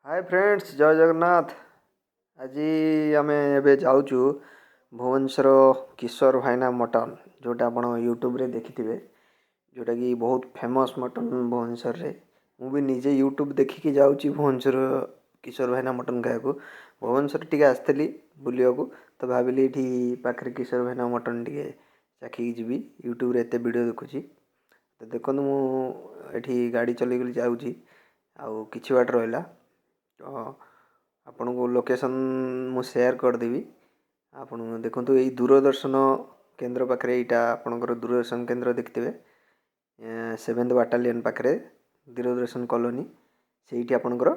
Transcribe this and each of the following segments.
ହାଏ friends, ଜୟ ଜଗନ୍ନାଥ। ଆଜି ଆମେ ଏବେ ଯାଉଛୁ ଭୁବନେଶ୍ୱର କିଶୋର ଭାଇନା ମଟନ୍, ଯେଉଁଟା ଆପଣ ୟୁଟ୍ୟୁବରେ ଦେଖିଥିବେ, ଯେଉଁଟାକି ବହୁତ ଫେମସ୍ ମଟନ୍ ଭୁବନେଶ୍ୱରରେ। ମୁଁ ବି ନିଜେ ୟୁଟ୍ୟୁବ୍ ଦେଖିକି ଯାଉଛି ଭୁବନେଶ୍ୱର କିଶୋର ଭାଇନା ମଟନ୍ ଖାଇବାକୁ। ଭୁବନେଶ୍ୱର ଟିକେ ଆସିଥିଲି ବୁଲିବାକୁ, ତ ଭାବିଲି ଏଇଠି ପାଖରେ କିଶୋର ଭାଇନା ମଟନ୍ ଟିକେ ଚାଖିକି ଯିବି। ୟୁଟ୍ୟୁବରେ ଏତେ ଭିଡ଼ିଓ ଦେଖୁଛି। ତ ଦେଖନ୍ତୁ, ମୁଁ ଏଠି ଗାଡ଼ି ଚଲେଇକି ଯାଉଛି ଆଉ କିଛି ବାଟ ରହିଲା, ତ ଆପଣଙ୍କୁ ଲୋକେସନ୍ ମୁଁ ସେୟାର କରିଦେବି। ଆପଣ ଦେଖନ୍ତୁ, ଏଇ ଦୂରଦର୍ଶନ କେନ୍ଦ୍ର ପାଖରେ, ଏଇଟା ଆପଣଙ୍କର ଦୂରଦର୍ଶନ କେନ୍ଦ୍ର ଦେଖିଥିବେ, ସେଭେନ୍ଥ ବାଟାଲିୟନ୍ ପାଖରେ ଦୂରଦର୍ଶନ କଲୋନୀ, ସେଇଠି ଆପଣଙ୍କର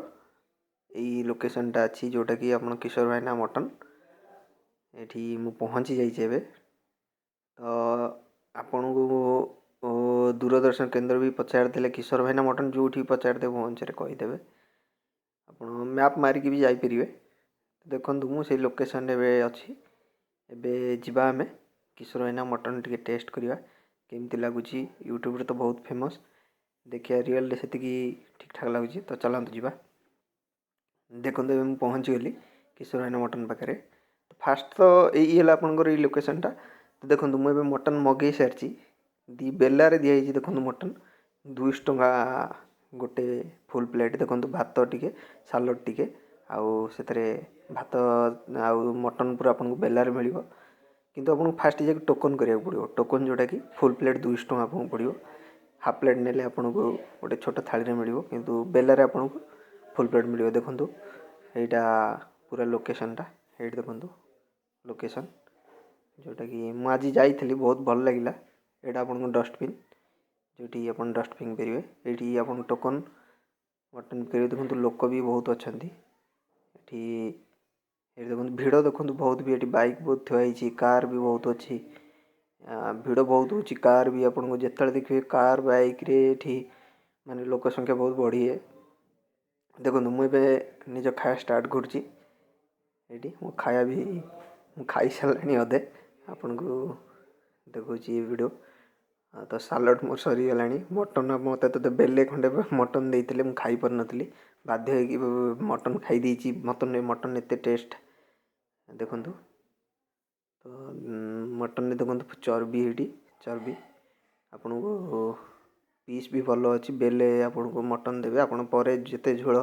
ଏଇ ଲୋକେସନ୍ଟା ଅଛି, ଯେଉଁଟାକି ଆପଣ କିଶୋର ଭାଇନା ମଟନ୍। ଏଠି ମୁଁ ପହଞ୍ଚି ଯାଇଛି ଏବେ। ତ ଆପଣଙ୍କୁ ଦୂରଦର୍ଶନ କେନ୍ଦ୍ର ବି ପଚାରିଦେଲେ, କିଶୋର ଭାଇନା ମଟନ୍ ଯେଉଁଠି ପଚାରିଦେବେ ଭୁବନେଶ୍ୱରରେ କହିଦେବେ। ଆପଣ ମ୍ୟାପ୍ ମାରିକି ବି ଯାଇପାରିବେ। ଦେଖନ୍ତୁ, ମୁଁ ସେଇ ଲୋକେସନ୍ରେ ଏବେ ଅଛି। ଏବେ ଯିବା ଆମେ କିଶୋର ଭାଇନା ମଟନ୍ ଟିକେ ଟେଷ୍ଟ କରିବା, କେମିତି ଲାଗୁଛି। ୟୁଟ୍ୟୁବରେ ତ ବହୁତ ଫେମସ୍, ଦେଖିବା ରିଅଲ୍ରେ ସେତିକି ଠିକ୍ଠାକ୍ ଲାଗୁଛି। ତ ଚାଲନ୍ତୁ ଯିବା। ଦେଖନ୍ତୁ, ଏବେ ମୁଁ ପହଞ୍ଚିଗଲି କିଶୋର ଭାଇନା ମଟନ୍ ପାଖରେ। ଫାଷ୍ଟ ତ ଏଇ ହେଲା ଆପଣଙ୍କର ଏଇ ଲୋକେସନ୍ଟା। ତ ଦେଖନ୍ତୁ, ମୁଁ ଏବେ ମଟନ୍ ମଗେଇ ସାରିଛି। ଦୁଇ ବେଲାରେ ଦିଆହେଇଛି। ଦେଖନ୍ତୁ, ମଟନ୍ 200 ଟଙ୍କା ଗୋଟେ ଫୁଲ୍ ପ୍ଲେଟ୍। ଦେଖନ୍ତୁ, ଭାତ ଟିକେ, ସାଲଡ଼ ଟିକେ, ଆଉ ସେଥିରେ ଭାତ ଆଉ ମଟନ୍ ପୁରା ଆପଣଙ୍କୁ ବେଲାରେ ମିଳିବ। କିନ୍ତୁ ଆପଣଙ୍କୁ ଫାଷ୍ଟ ଯାଇକି ଟୋକନ୍ କରିବାକୁ ପଡ଼ିବ। ଟୋକନ୍ ଯେଉଁଟାକି ଫୁଲ୍ ପ୍ଲେଟ୍ 200 ଟଙ୍କା ଆପଣଙ୍କୁ ପଡ଼ିବ। ହାଫ୍ ପ୍ଲେଟ୍ ନେଲେ ଆପଣଙ୍କୁ ଗୋଟେ ଛୋଟ ଥାଳିରେ ମିଳିବ, କିନ୍ତୁ ବେଲାରେ ଆପଣଙ୍କୁ ଫୁଲ୍ ପ୍ଲେଟ୍ ମିଳିବ। ଦେଖନ୍ତୁ, ଏଇଟା ପୁରା ଲୋକେସନ୍ଟା। ଏଇଠି ଦେଖନ୍ତୁ ଲୋକେସନ୍, ଯେଉଁଟାକି ମୁଁ ଆଜି ଯାଇଥିଲି, ବହୁତ ଭଲ ଲାଗିଲା। ଏଇଟା ଆପଣଙ୍କ ଡଷ୍ଟବିନ୍, ଯେଉଁଠି ଆପଣ ଡଷ୍ଟ ଫିଙ୍ଗିପାରିବେ। ଏଇଠି ଆପଣ ଟୋକନ୍ ମଟନ୍ କରିବେ। ଦେଖନ୍ତୁ, ଲୋକ ବି ବହୁତ ଅଛନ୍ତି ଏଠି। ଏଠି ଦେଖନ୍ତୁ, ଭିଡ଼ ଦେଖନ୍ତୁ ବହୁତ ବି। ଏଠି ବାଇକ୍ ବହୁତ ଥୁଆ ହେଇଛି, କାର୍ ବି ବହୁତ ଅଛି। ଭିଡ଼ ବହୁତ ହେଉଛି। କାର୍ ବି ଆପଣଙ୍କୁ ଯେତେବେଳେ ଦେଖିବେ, କାର୍ ବାଇକ୍ରେ ଏଠି ମାନେ ଲୋକ ସଂଖ୍ୟା ବହୁତ ବଢ଼ିଏ। ଦେଖନ୍ତୁ, ମୁଁ ଏବେ ନିଜ ଖାଇବା ଷ୍ଟାର୍ଟ କରୁଛି। ଏଇଠି ମୁଁ ଖାଇବା ବି ମୁଁ ଖାଇସାରିଲିଣି ଅଧେ, ଆପଣଙ୍କୁ ଦେଖାଉଛି ଏ ଭିଡ଼ିଓ। ତ ସାଲାଡ଼ ମୋର ସରିଗଲାଣି। ମଟନ୍ ମୋତେ ତ ବେଲେ ଖଣ୍ଡେ ମଟନ୍ ଦେଇଥିଲେ, ମୁଁ ଖାଇପାରୁନଥିଲି, ବାଧ୍ୟ ହେଇକି ମଟନ୍ ଖାଇ ଦେଇଛି। ମଟନ୍ ଏତେ ଟେଷ୍ଟ। ଦେଖନ୍ତୁ ତ, ମଟନ୍ରେ ଦେଖନ୍ତୁ ଚର୍ବି, ଏଇଠି ଚର୍ବି ଆପଣଙ୍କୁ ପିସ୍ ବି ଭଲ ଅଛି। ବେଲେ ଆପଣଙ୍କୁ ମଟନ୍ ଦେବେ, ଆପଣ ପରେ ଯେତେ ଝୋଳ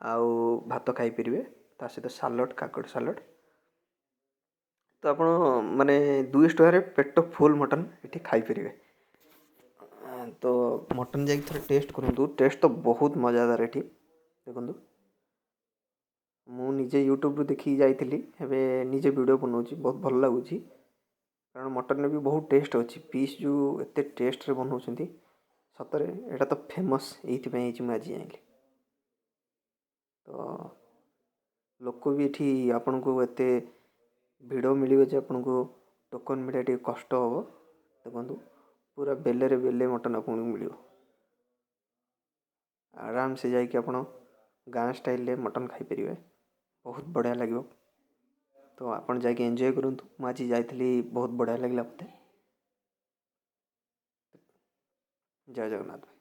ଆଉ ଭାତ ଖାଇପାରିବେ। ତା ସହିତ ସାଲଡ଼, କାକୁଡ଼ି ସାଲଡ଼। ତ ଆପଣ ମାନେ 200 ଟଙ୍କାରେ ପେଟ ଫୁଲ୍ ମଟନ୍ ଏଠି ଖାଇପାରିବେ। ତ ମଟନ୍ ଯାଇକି ଥରେ ଟେଷ୍ଟ କରନ୍ତୁ, ଟେଷ୍ଟ ତ ବହୁତ ମଜାଦାର ଏଠି। ଦେଖନ୍ତୁ, ମୁଁ ନିଜେ ୟୁଟ୍ୟୁବରୁ ଦେଖିକି ଯାଇଥିଲି, ଏବେ ନିଜେ ଭିଡ଼ିଓ ବନାଉଛି, ବହୁତ ଭଲ ଲାଗୁଛି, କାରଣ ମଟନ୍ରେ ବି ବହୁତ ଟେଷ୍ଟ ଅଛି। ପିସ୍ ଯେଉଁ ଏତେ ଟେଷ୍ଟରେ ବନାଉଛନ୍ତି, ସତରେ ଏଇଟା ତ ଫେମସ୍ ଏଇଥିପାଇଁ ହେଇଛି, ମୁଁ ଆଜି ଜାଣିଲି। ତ ଲୋକ ବି ଏଠି ଆପଣଙ୍କୁ ଏତେ ଭିଡ଼ ମିଳିବ ଯେ ଆପଣଙ୍କୁ ଟୋକନ୍ ମିଳିବା ଟିକେ କଷ୍ଟ ହେବ। ଦେଖନ୍ତୁ, ପୁରା ବେଲେରେ ବେଲେ ମଟନ୍ ଆପଣଙ୍କୁ ମିଳିବ। ଆରାମସେ ଯାଇକି ଆପଣ ଗାଁ ଷ୍ଟାଇଲ୍ରେ ମଟନ୍ ଖାଇପାରିବେ, ବହୁତ ବଢ଼ିଆ ଲାଗିବ। ତ ଆପଣ ଯାଇକି ଏନ୍ଜୟ କରନ୍ତୁ। ମୁଁ ଆଜି ଯାଇଥିଲି, ବହୁତ ବଢ଼ିଆ ଲାଗିଲା ମୋତେ। ଜୟ ଜଗନ୍ନାଥ ଭାଇ।